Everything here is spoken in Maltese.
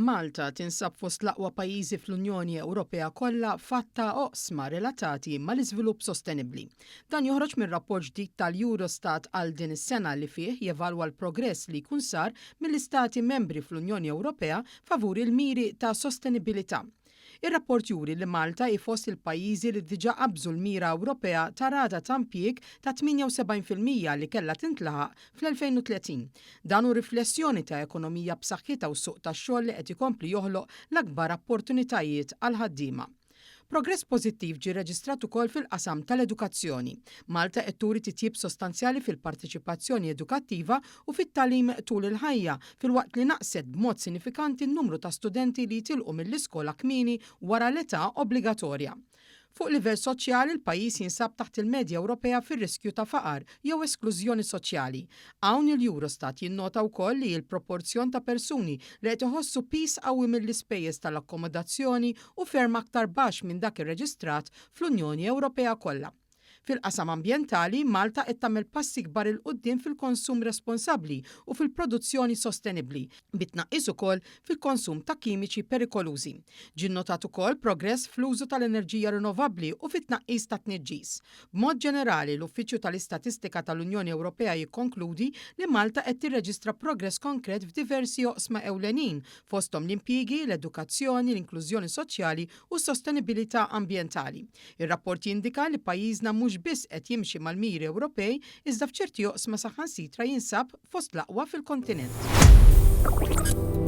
Malta tinsab fost l-aqwa pajjiżi fl-Unjoni Ewropea kollha f'għadd ta' oqsma relatati mal-iżvilupp sostenibbli. Dan joħroġ minn rapport ġdid tal-Eurostat għal din is-sena li fih jevalwa l-progress li jkun sar mill-istati membri fl-Unjoni Ewropea favur il-miri ta' sostenibilità. Ir-rapport juri li Malta hi fost il-pajjiżi li diġà qabżu l-mira Ewropea ta' rata ta' impjieg ta' 78% li kellha tintlaħaq fl-2030. Dan hu riflessjoni ta' ekonomija b'saħħitha u suq tax-xogħol li qed ikompli joħloq l-akbar apportunitajiet għall-ħaddiema. Progress pożittiv ġie rreġistrat ukoll fil-qasam tal-edukazzjoni. Malta qed turi titjib sostanzjali fil-parteċipazzjoni edukattiva u fit-tagħlim tul il-ħajja, filwaqt li naqset b'mod sinifikanti n-numru ta' studenti li jitilqu mill-iskola kmieni wara l-età obbligatorja. Fuq livell soċjali, il-pajjiż jinsab taħt il-medja Ewropea fir-riskju ta' faqar jew esklużjoni soċjali. Hawn il-Eurostat jinnota wkoll li l-proporzjon ta' persuni li qed iħossu piż qawwi mill-ispejjeż tal-akkomodazzjoni hu ferm aktar baxx minn dak irreġistrat fl-Unjoni Ewropea kollha. Fil-qasam ambjentali, Malta qed tagħmel passi kbar 'il quddiem fil-konsum responsabbli u fil-produzzjoni sostenibbli, bi tnaqqis ukoll fil-konsum ta' kimiċi perikolużi. Ġie nnotat ukoll progress fl-użu tal-enerġija rinnovabbli u fit-tnaqqis tat-tniġġis. B'mod ġenerali, l-Uffiċċju tal-Istatistika tal-Unjoni Ewropea jikkonkludi li Malta qed tirreġistra progress konkret f'diversi oqsma ewlenin, fosthom l-impjiegi, l-edukazzjoni, l-inklużjoni soċjali u s-sostenibilità ambjentali. Ir-rapport jindika li pajjiżna mhux biss qed jimxi mal-miri Ewropej iżda f'ċerti oqsma saħansitra jinsab fost l-aqwa fil-kontinent.